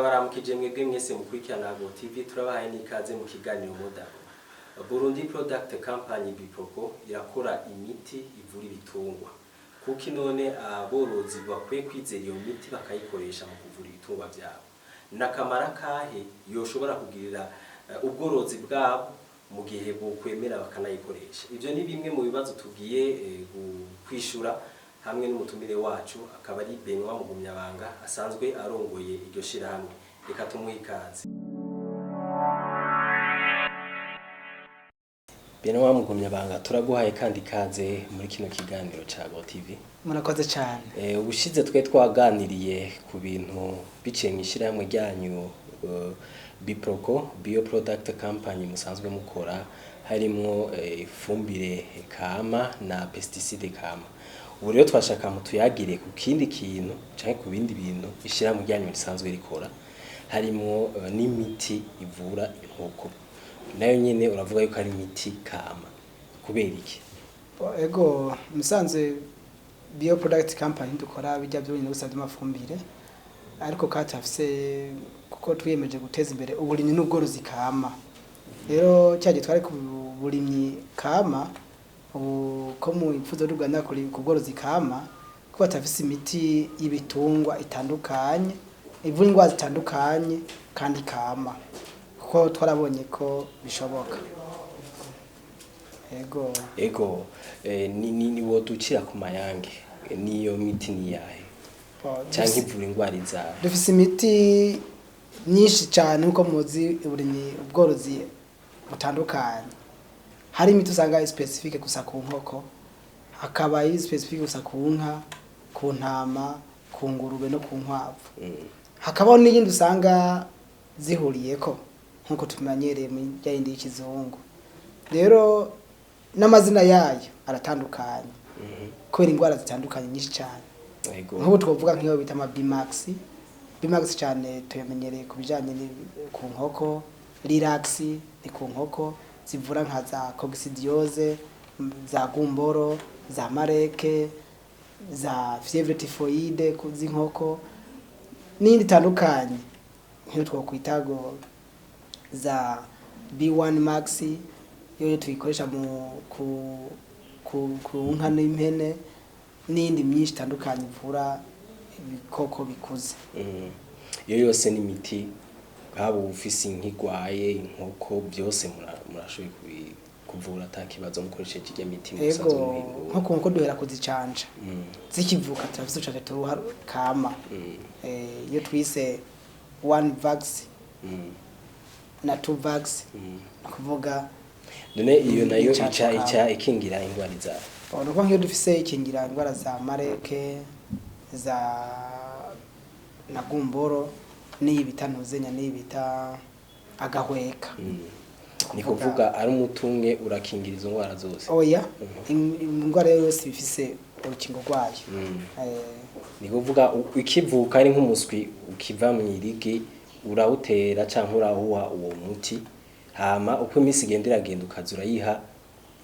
Turabaramukije mwebwe mwese mukurikirana Ago TV, turabahaye n'ikaze mu kiganiro Modago. Burundi Product Company Biproco irakora imiti ivura ibitungwa. Kuki none aborozi bakwiye kwizera iyo miti bakayikoresha mu kuvura ibitungwa vyabo? Nakamara kahe yoshobora kugirira ubworozi bwabo mu gihe bokwemera bakanayikoresha? Ivyo ni bimwe mu bibazo tugiye kwishura hamwe n'umutumire wacu, akaba ari Benoit Mugumyabanga asanzwe arongoye iryo shirahamwe. Reka tumuhe ikaze. Benoit Mugumyabanga, turaguhaye kandi ikaze muri kino kiganiro ca Go TV. Murakoze cyane. Ubushize twe twaganiriye ku bintu biciye mu ishyirahamwe ryanyu Biproco Bio Product Company musanzwe mukora, harimwo ifumbire kama na pesticide kama. Ubu rero twashaka mutuyagire ku kindi kintu canke ku bindi bintu ishyirahamwe ryanyu risanzwe rikora, harimwo n'imiti ivura inkoko. Nayo nyene uravuga yuko ari imiti kama. Kubera iki? Ego, musanzwe Bio Product Company dukora bijya byonyine gusa by'amafumbire, ariko kandi turafise, kuko twiyemeje guteza imbere uburimyi n'ubworozi kama. Rero cyagiye twari ku burimyi kama, ubu ko mu ipfuzo ry'u Rwanda kuri ku bworozi kama, ko batafise imiti y'ibitungwa itandukanye ivura indwara zitandukanye kandi kama, kuko twarabonye ko bishoboka. Ego. Ego, ni woducira ku mayange, niyo miti ni yahe canke ivura ingwara izahe? Dufise imiti myinshi cyane, nkuko muzi uburimyi ubworozi butandukanye. Hari imiti usanga specific gusa ku nkoko, hakaba specific gusa ku nka, ku ntama, ku ngurube no ku nkwavu. Hakabaho n'iyindi usanga zihuriyeko nkuko tumenyereye mu yindi y'ikizungu. Rero n'amazina yayo aratandukanye kubera indwara zitandukanye nyinshi cyane. Nk'ubu twavuga nk'iyo bita ama Bimax. Bimax cyane tuyamenyereye ku bijyanye ku nkoko. Relax ni ku nkoko zivura nka za coccidiose, za gumboro, za mareke, za fièvre typhoïde ku z'inkoko, n'iyindi itandukanye nk'iyo twakwita go za B1 Max, yo tuyikoresha mu ku nka n'impene, n'iyindi myinshi itandukanye ivura ibikoko bikuze. Iyo yose ni imiti, haba ufise inka igwaye, inkoko, byose murashoboye kuvura ata kibazo mukoresheje irya miti musanzwe muhingura? Nko ku nkoko duhera kuzicanja zikivuka, turafise urucanco turuha kama, iyo twise one vax na two vax, ni ukuvuga None iyo nayo icaca ica kama. ica ikingira ingwara izahe? Ni ukuvuga nk'iyo dufise ikingira indwara za mareke, za na gumboro, n'iyi bita ntuzenya, n'iyi bita agahweka. Ni kuvuga ari umuti umwe urakingira izo ndwara zose? Oya, indwara yose ifise urukingo rwayo. Ni kuvuga ikivuka ari nk'umuswi ukiva mu irigi, urawutera canke urawuha uwo muti, hama uko iminsi igenda iragenda ukaza urayiha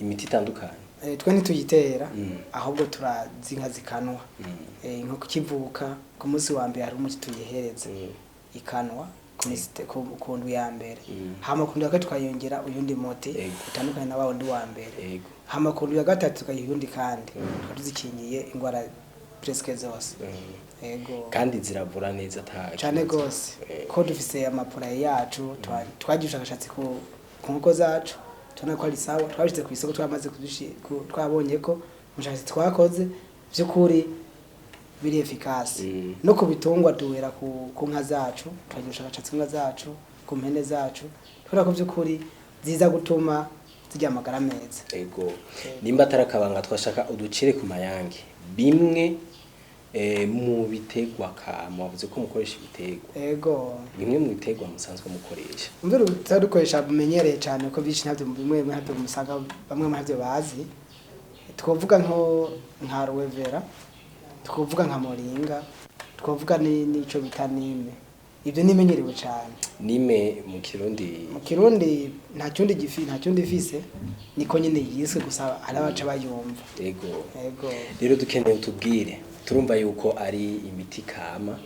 imiti itandukanye? Twe ntituyitera, ahubwo turazinka zikanwa. Nko kivuka ku munsi wa mbere hari umuti tuyihereza ikanwa ku ndwi ya mbere. Hama ku ndwi ya kabiri tukayongera uyundi muti utandukanye na wa wundi wa mbere. Hama ku ndwi ya gatatu tukayiha uyundi, kandi tukaba tuzikingiye indwara presque zose. Ego. Kandi ziravura neza ata Cane kibazo? gose, ko dufise ama poulailler yacu, twagiye ubushakashatsi ku nkoko zacu, tubona ko ari sawa. Twabishyize ku isoko, twamaze twabonye ko ubushakashatsi twakoze vy'ukuri biri efficace. No ku bitungwa duhera ku nka zacu, twagira ubushakashatsi ku nka zacu, ku mpene zacu, tubona ko vy'ukuri ziza gutuma zigira amagara meza. Ego, nimba atari akabanga, twashaka uducire ku mayange bimwe mu bitegwa kama. Wavuze ko mukoresha ibitegwa. Ego. Bimwe mu bitegwa musanzwe mukoresha. Mvura dukoresha bumenyereye cyane, ko byinshi ntabyo bimwe bimwe ntabyo musanga bamwe ntabyo bazi. Twovuga nko nka aloe vera, twovuga nka moringa, twovuga n'ico bita nime. Ibyo nimenyerewe cyane. Nime mu Kirundi? Mu Kirundi nta kindi gifi, nta kindi ifise, niko nyine yiswe, gusa hari abaca bayumva. Ego. Ego. Rero dukeneye utubwire, turumva yuko ari imiti kama,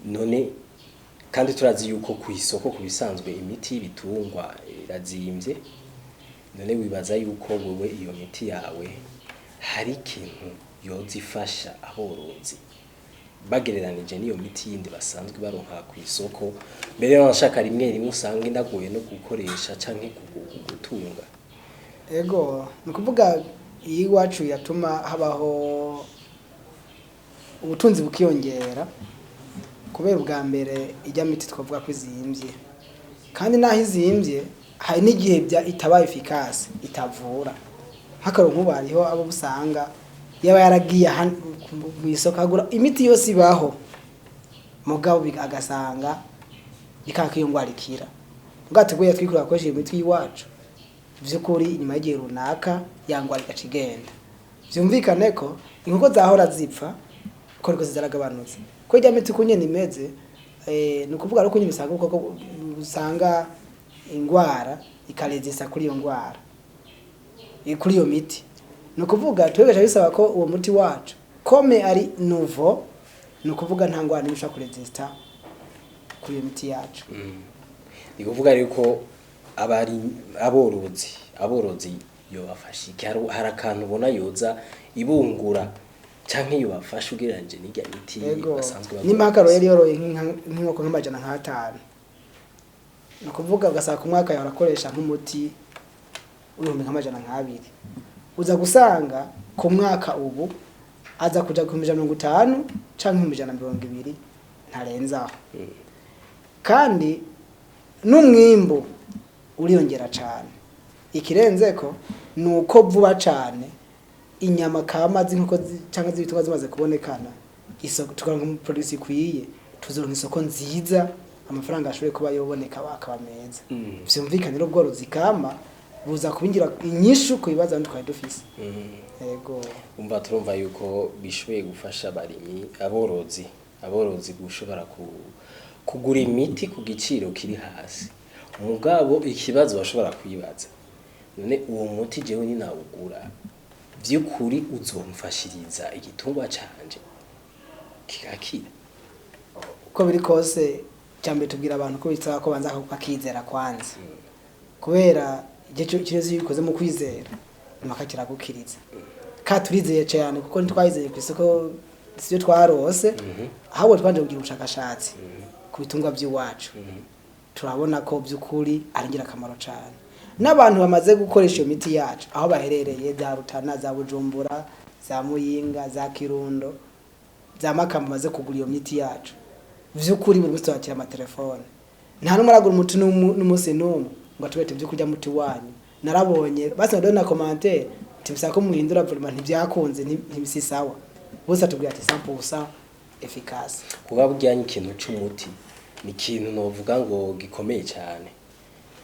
none Kandi turazi yuko ku isoko ku bisanzwe imiti y'ibitungwa irazimvye. None wibaza yuko wewe iyo miti yawe hari ikintu yoza ifasha aborozi bagereranije n'iyo miti yindi basanzwe baronka ku isoko, mbere wanashaka rimwe rimwe usanga inagoye no gukoresha canke gutunga? Ego, ni ukuvuga iyi iwacu iratuma habaho ubutunzi bukiyongera, kubera ubwa mbere ijya miti twavuga ko izimvye, kandi naho izimvye hari n'igihe itaba efficace, itavura. Nk'akarorero, nk'ubu hariho abo usanga yaba yaragiye mu isoko agura imiti yose ibaho, mugabo agasanga ikaka iyo ngwara ikira. Ubwo tuguye twikura akoresheje imiti y'iwacu, vy'ukuri inyuma y'igihe runaka ya ngwara igaca igenda. Vyumvikane ko inkoko zahora zipfa ko ariko zaragabanutse, ko irya miti uko nyene imeze. Ni ukuvuga rero ko nyene usanga ubukoko usanga ingwara ikarezisa kuri iyo ngwara, kuri iyo miti. Ni ukuvuga twebwe bisaba ko uwo muti wacu comme ari nouveau, ni ukuvuga nta ngwara n'imwe ishobora kurezista kuri iyo miti yacu. Ni kuvuga yuko abari aborozi yobafasha iki? Hari akantu ubona yoza ibungura canke yobafasha ugereranije n'irya miti basanzwe bagura? Nimba akaroro yari yoroye nk'inkoko nk'500, ni ukuvuga ugasanga ku mwaka yahora akoresha nk'umuti w'ibihumbi nk'200, uza gusanga ku mwaka ubu aza kuja ku 150,000 canke 120,000, ntarenzaho. Kandi n'umwimbu uriyongera cane. Ikirenzeko ni uko vuba cane inyama kama z'inkoko canke z'ibitungwa zimaze kubonekana isoko, tukaronka produce ikwiye, tuzoronka isoko nziza, amafaranga ashoboye kuba yoboneka akaba meza. Vyumvikane rero ubworozi kama buza kubingira inyishu ku bibazo twari dufise. Yego. Umva, turumva yuko bishoboye gufasha abarimyi, aborozi gushobora kugura imiti ku giciro kiri hasi. Mugabo ikibazo bashobora kwibaza: none uwo muti jewe ninawugura, vy'ukuri uzomfashiriza igitungwa canje kigakira? Uko biri kose, cyambere tubwira abantu ko bisaba ko banza bakizera kwanza, kubera igihe cyose iyo ubikoze mu kwizera impaka kiragukiriza. Ka turizeye cyane, kuko ntitwayizeye ku isoko, sibyo twarose, ahubwo twanje kugira ubushakashatsi ku bitungwa by'iwacu, turabona ko by'ukuri ari ingirakamaro cyane. N'abantu bamaze gukoresha iyo miti yacu aho baherereye, za Rutana, za Bujumbura, za Muyinga, za Kirundo, za Makamba, bamaze kugura iyo miti yacu, vy'ukuri buri munsi turakira amatelefone. Nta n'umwe aragura umuti n'umunsi n'umwe ngo atubete ibyo kurya muti wanyu narabonye basi na commentaire tibisaba ko muhindura, vraiment ntibyakunze, ntibisi sawa. Bose atubwira ati 100% efficace. Kuba burya ikintu c'umuti ni ikintu novuga ngo gikomeye cyane.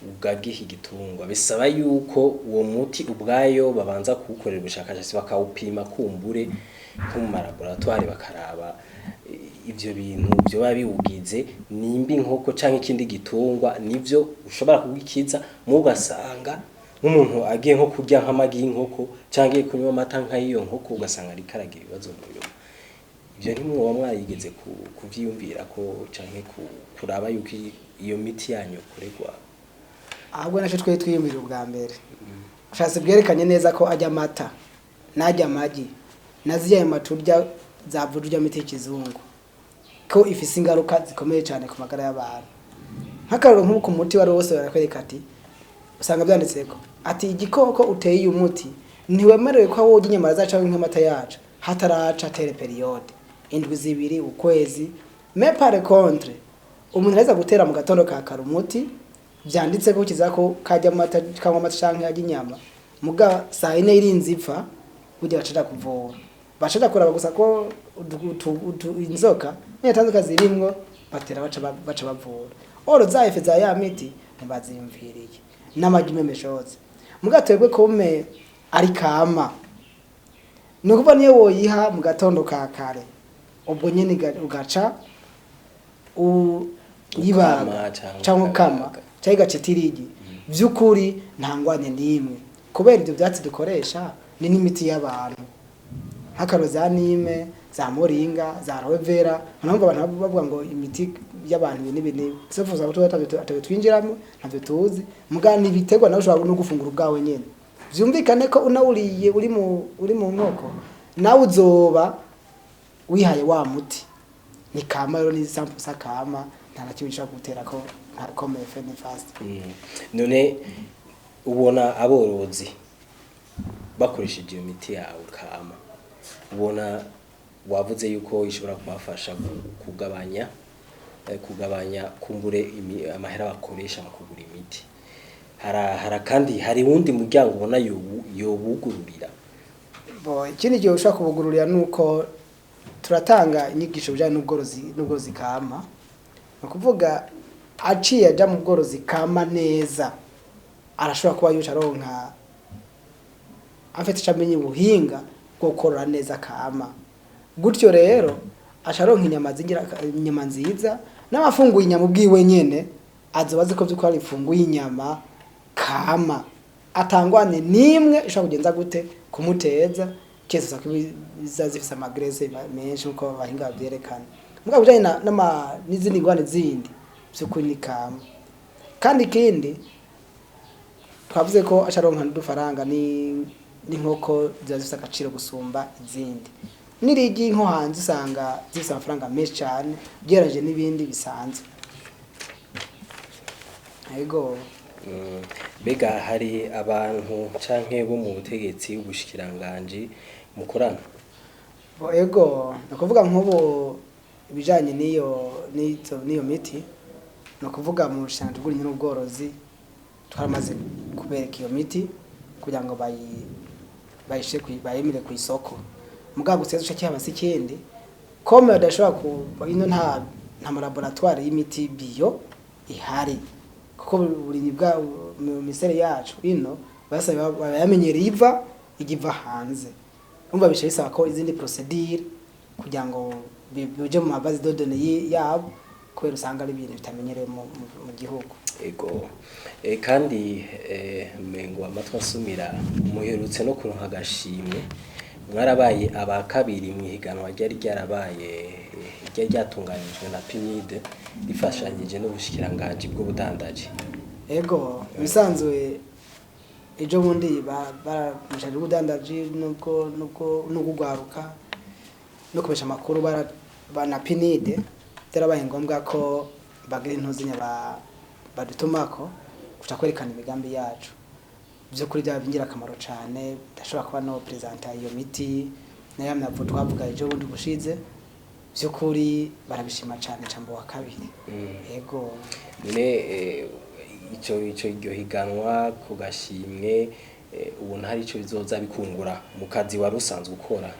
Ugagiha igitungwa bisaba yuko uwo muti ubwayo babanza kuwukorera ubushakashatsi, bakawupima kumbure nko mu malaboratoire, bakaraba ivyo bintu vyoba biwugize, nimba inkoko canke ikindi gitungwa nivyo ushobora kugikiza. Mu ugasanga nk'umuntu agiye nko kurya nk'amagi y'inkoko canke agiye kunywa amata nk'ayiyo nkoko, ugasanga ariko aragira ibibazo mu nyuma. Ivyo ntimwoba mwarigeze kuvyiyumvira ko canke kuraba yuko iyo miti yanyu yokorerwa? Ahubwo nacyo twari twiyumvira ubwa mbere. Ushatse bwerekanye neza ko ajya amata n'ajya amagi na ziriya nyama turya zavuje urya miti y'ikizungu, ko ifise ingaruka zikomeye cyane ku magara y'abantu. Nk'akarorero, nk'ubu ku muti wari wose barakwereka ati, usanga byanditseko ati igikoko uteye uyu muti ntiwemerewe ko wowe urya inyama zacu canke nk'amata yacu hataraca telle période, indwi 2, ukwezi. Mais par contre umuntu araheza gutera mu gatondo ka kare umuti vyanditse ko kiza ko kajya amata, kanywa amata canke arya inyama, muga saa 4 irinze ipfa, burya bacaja kuvura, bacaja kuraba gusa ko inzoka niyatanduka zirimwo, batera baca bavura. Or za effets za ya miti ntibaziyumviriye, n'amagi même chose. Muga twebwe comme ari kama, ni ukuvuga niyo woyiha mu gatondo ka kare, ubwo nyene ugaca uyibaga Ukama canke canke ukama ukabaga. Canke igaca itirigi, vy'ukuri nta ngwane n'imwe, kubera ivyo vyatsi dukoresha ni n'imiti y'abantu, nk'akaro za nime, za moringa, za aloe vera. Urumva abantu bavuga ngo imiti y'abantu ibi n'ibi n'ibi. Sifuza ko atavyo twinjiramo, ntavyo tuzi. Muga ni ibiterwa nawe ushobora no gufungura ubwawe nyene. Vyumvikane ko unawuriye uri mu nkoko, nawe uzoba wihaye wa muti. Ni kama rero, ni sample kama, nta na kimwe gishobora kugutera ko comme effet néfaste. None ubona aborozi bakoresheje iyo miti yawe kama, ubona wavuze yuko ishobora kubafasha kugabanya kumbure amahera bakoresha mu kugura imiti, hara kandi hari wundi muryango ubona yobugururira? Bo, ikindi gihe ushobora kubugururira nuko turatanga inyigisho bijanye n'ubworozi kama. Ni ukuvuga aciye aja mu bworozi kama neza, arashobora kuba yuca aronka afite ico amenya ubuhinga bwo korora neza kama. Gutyo rero aca aronka inyama zingira inyama nziza, n'abafunguye inyama ubwiwe nyene azoba azi ko vy'ukuri arifunguye inyama kama, atangwane nimwe ishobora kugenza gute kumuteza kese ko biza zifise ama graisses menshi nkuko abahinga bavyerekana. Mugabo bijanye n'izindi ngwane zindi, vy'ukuri ni kama. Kandi ikindi twavuze ko aca aronka n'udufaranga, ni n'inkoko ziba zifise agaciro gusumba izindi. N'irigi nko hanze usanga zifise amafaranga menshi cane ugereranyije n'ibindi bisanzwe. Ego. Mbega hari abantu canke bo mu butegetsi, ubushikiranganji mukorana? Bo, ego, ni ukuvuga nk'ubu ibijanye n'iyo miti, ni ukuvuga mu bushikiranganji bw'uburimyi n'ubworozi twaramaze kubereka iyo miti kugira ngo bayishire bayemere ku isoko. Mugabo gusa ico kihaba si ikindi comme badashobora ku ino nta ma laboratoire y'imiti bio ihari, kuko uburimyi bwa mu misere yacu ino basaba bayamenyereye iva igiva hanze. Umva, bisha bisaba ko izindi procédure kugira ngo bije mu ma base de données yabo, kubera usanga ari ibintu bitamenyerewe mu gihugu. Ego, kandi mengo amatwi asumira muherutse no kuronka agashimwe, mwarabaye aba kabiri mu ihiganwa ryari ryarabaye, ryari ryatunganijwe na PNUD rifashanyije n'ubushikiranganji bw'ubudandaji. Ego, ibisanzwe ejo bundi baramushaje ubudandaji nubwo n'ugugwaruka no kubesha amakuru bana PNUD, byarabaye ngombwa ko bagira intuzinya badutumako kuca kwerekana imigambi yacu. By'ukuri byaba ingirakamaro cyane, ndashobora kuba no presenta iyo miti na ya myavu twavuga ejo bundi bushize. By'ukuri barabishima cyane, cambo wa kabiri. Ego. None ico iryo higanwa ku gashimwe, ubona hari ico bizoza bikungura mu kazi wari usanzwe ukora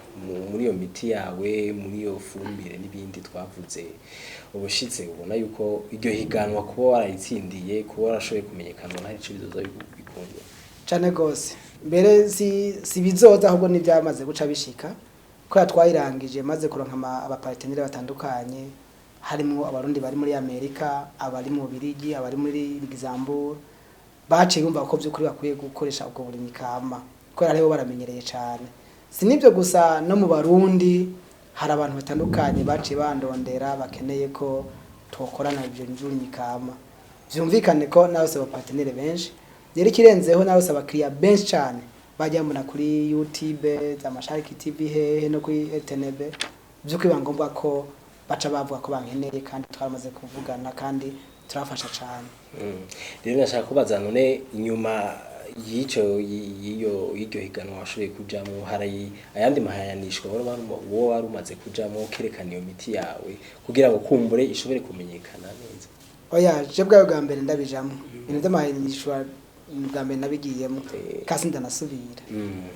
muri iyo miti yawe, muri iyo fumbire n'ibindi twavuze ubushitse? Ubona yuko iryo higanwa, kuba warayitsindiye, kuba warashoboye kumenyekana, ubona hari ico bizoza bikungura? Cane gose mbere, si bizoza, ahubwo n'ibyamaze guca bishika, kubera twayirangije maze kuronka aba partenaires batandukanye, harimwo Abarundi bari muri Amerika, abari mu Birigi, abari muri Luxembourg, baciye bumva ko by'ukuri bakwiye gukoresha ubwo burimyi kama, kubera aribo baramenyereye cane. Si nibyo gusa, no mu Barundi hari abantu batandukanye baciye bandondera bakeneye ko twokorana ibyo by'uburimyi kama. Vyumvikane ko nawe se partenaires benshi. Rero ikirenzeho, nawe se abakiriya benshi cyane bajya bambona kuri YouTube za Mashariki TV, hehe no kuri RTNB. By'ukuri biba ngombwa ko baca bavuga ko bankeneye, kandi twaramaze kuvugana kandi turafasha cyane. Rero nashaka kubaza, none inyuma y'ico y'iyo y'iryo higanwa washoboye kujamwo, hari ayandi mahayanishwa wowe wari umaze kujamwo kerekana iyo miti yawe kugira ngo kumbure ishobore kumenyekana neza? Oya, je bwayo bwa mbere ndabijamwo ibintu by'amahayanishwa, ni bwa mbere nabigiyemo kasi ndanasubira.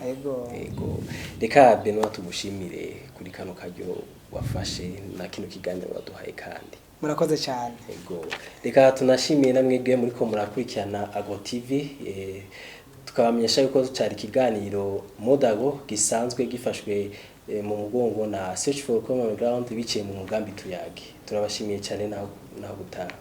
Ego. Ego, reka Benoit tugushimire kuri kano karyo wafashe na kino kiganiro waduhaye kandi. Murakoze cyane. Ego, reka tunashimiye namwebwe muriko murakurikirana Ago TV, tukabamenyesha yuko cari ikiganiro Modago gisanzwe gifashwe mu mugongo na Search for Common Ground biciye mu mugambi Tuyage. Turabashimiye cyane, naho gutaha.